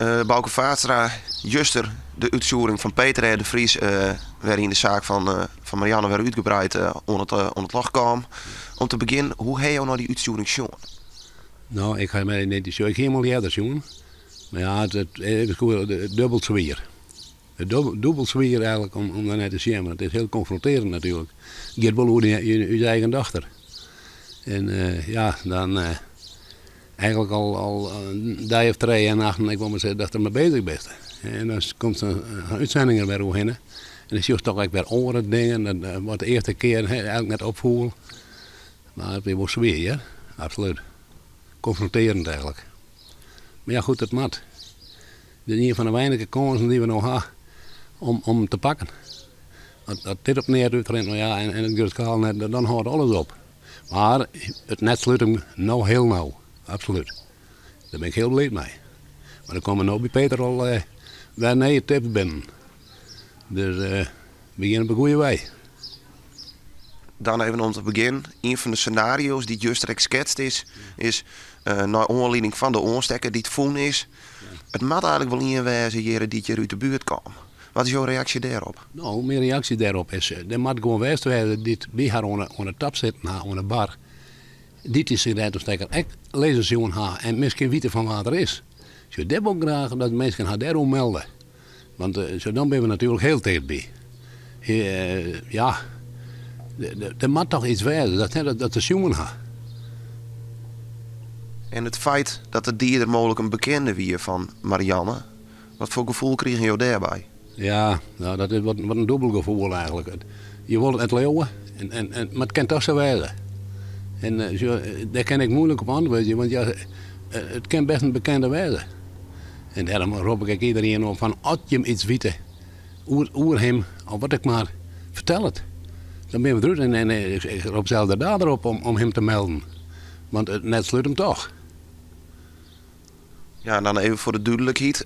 Bauke Vaatstra, juster de útstjoering fan Peter R. de Vries, wêryn de saak fan fan Marianne wer útgebreid oan it oan it ljocht kaam. Om te begjinnen, hoe ha jo nei dy útstjoering sjoen? No, ik ha my net sjoen. Ik hie him al earder sjoen. Mar ja, it is dûbeld swier. Dûbeld swier eigenlik om dêr nei te sjen, want it is hiel konfrontearjend natuerlik. It giet wol oer ús eigen dochter. En ja, dan eigenlik al in dei of trije nachten, ik wol mar sizze, datst der mei beuzich bist. En dan komt sa'n útsending der wer oerhinne. En dan sjochst toch ek wer oare dingen, wat de earste kear eigenlik net opfoel. Mar it wie wol swier hear, absolút. Konfrontearjend eigenlik. Mar ja goed, it moat. Dit is ien fan de weinige kânsen dy't we no ha om him te pakken. As dit op neat útrint, no ja, en it grutskalich net, dan hâldt alles op. Mar it net slút him no hiel nau, absolút. Dêr bin ik hiel bliid mei. Mar der komme no by Peter al wer nije tips binnen. Dus we gean op de goede wei. Dan even om te begjinnen. Ien fan de senario's dy't juster ek sketst is, is nei oanlieding fan de oanstekker dy't fûn is. It moat eigenlik wol ien wêze hjir dy't hjir út de buert kaam. Wat is jo reaksje dêrop? No, myn reaksje dêrop is, der moat guon west wêze dy't by har oan de tap sitten ha, oan de bar, dy't dy sigarettenstekker ek lizzen sjoen ha en miskien witte fan wa't er is. Sjoch, dêr wol ik graach dat minsken har dêroer melde. Want sjoch, dan binne we natuerlik hiel tichtby. Ja, der moat toch iets wêze dat se sjoen ha. En it feit dat de dieder mooglik in bekende wie fan Marianne, wat foar gefoel krigen jo dêrby? Ja, no, dat is wat in dûbel gefoel eigenlik. Je wolle it net leauwe, mar it kin toch sa wêze. En sjoch, dêr kin ik muoilik op antwurdzje, want ja, it kin best in bekende wêze. En dêrom rop ik ek iderien op fan as jim iets witte oer him of wat ek mar, fertel it. Dan binne we derút en ik rop sels de dader op om him te melden. Want it net slút him toch. Ja, en dan even foar de dúdlikheid,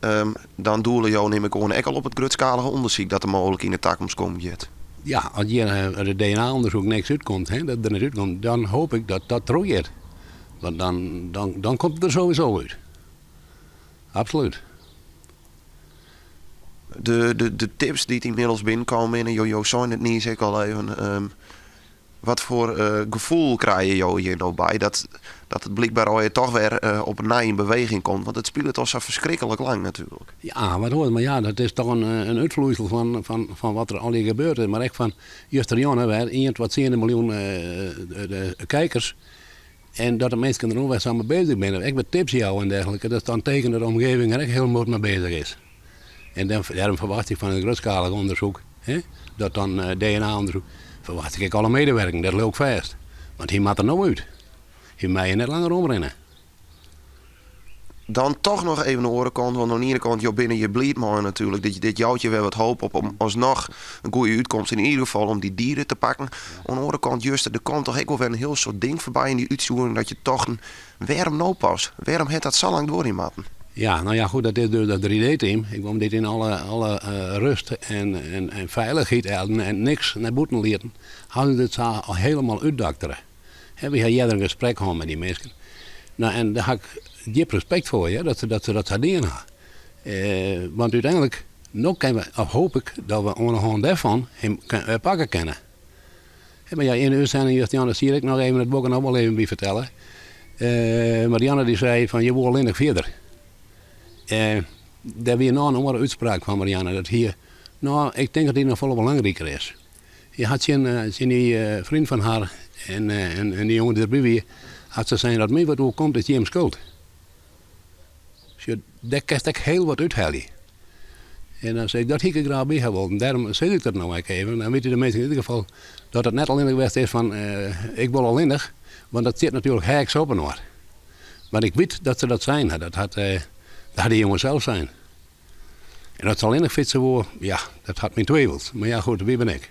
dan doele jo nim ik oan ek al op it grutskalige ûndersyk dat der mooglik yn de takomst kommen giet. Ja, as hjir út it DNA-ûndersyk niks útkomt, dat der net útkomt, dan hoop ik dat dat trochgiet. Want dan komt it der sowieso út. Absolút. De tips dy't ynmiddels binnenkaam binne, jo seinen it niis ek al even, wat foar gefoel krije jo hjir no by dat it blykber allegear toch wer op 'e nij yn beweging komt? Want it spilet al sa ferskriklik lang natuerlik. Ja, wat hoort, mar ja, dat is toch in útfloeisel fan wat der allegear gebeurd is. Mar ek fan justerjûn wer ien twa tsiende miljoen kijkers. En dat de minsken der no wer sa mei bezich binne, ek wer tips jouwe en dergelike, dat is dan teken dat de omgeving der ek hiel bot mei bezich is. En dêrom ferwachtsje ik fan it grutskalich ûndersyk, dat dan DNA-ûndersyk, ferwachtsje ik ek alle medewerking, dat leau ik fêst. Want hy moat der no út. Hy mei hjir net langer omrinne. Dan toch noch even de oare kant, want oan de iene kant, jo binne hjir bliid mei natuerlik, dit jout je wer wat hoop op om asnoch in goede útkomst yn ieder gefal om dy dieder te pakken. Oan de oare kant, juster, der komt toch ek wol wer in hiel soad ding foarby yn dy útstjoering dat je tochten, wêrom no pas? Wêrom hat dat sa lang duorje moatten? Ja, no ja, goed, dat is dus dat 3D-team. Ik wol dit yn alle rust en feilichheid en niks nei bûten lieten, hawwe se dit sa helemaal útdoktere. Wy ha earder in gesprek hân mei dy minsken. No, en dêr ha ik djip respekt foar, hear, dat se dat, dat sa dien ha. Want úteinlik, no kinne we, of hoop ik, dat we oan de hân dêrfan him pakke kinne. Mar ja, yn de útsending juster, dat siet ik noch even, dat wol ik noch wol even by fertelle. Marianne dy sei fan, je wolle allinnich fierder. Dêr wie noch in oare útspraak fan Marianne, dat hie, no, ik tink dat dy noch folle belangriker is. Hy hat tsjin dy freon fan har en dy jonge dy't derby wie, hat se sein, as my wat oerkomt is jim skuld. Sjoch, dêr kinst ek hiel wat úthelje. En dan sei ik, dat hie ik graach by ha wollen. Dêrom sis ik dat no ek even. Dan witte de minsken yn ieder gefal dat it net allinnich west is fan ik wol allinnich, want dat stiet natuerlik heaks op inoar. Want ik wit dat se dat sein hat. Dat hat dat hat dy jonge sels sein. En dat se allinnich fytse woe, ja, dat hat myn twivels. Mar ja, goed, wie bin ik?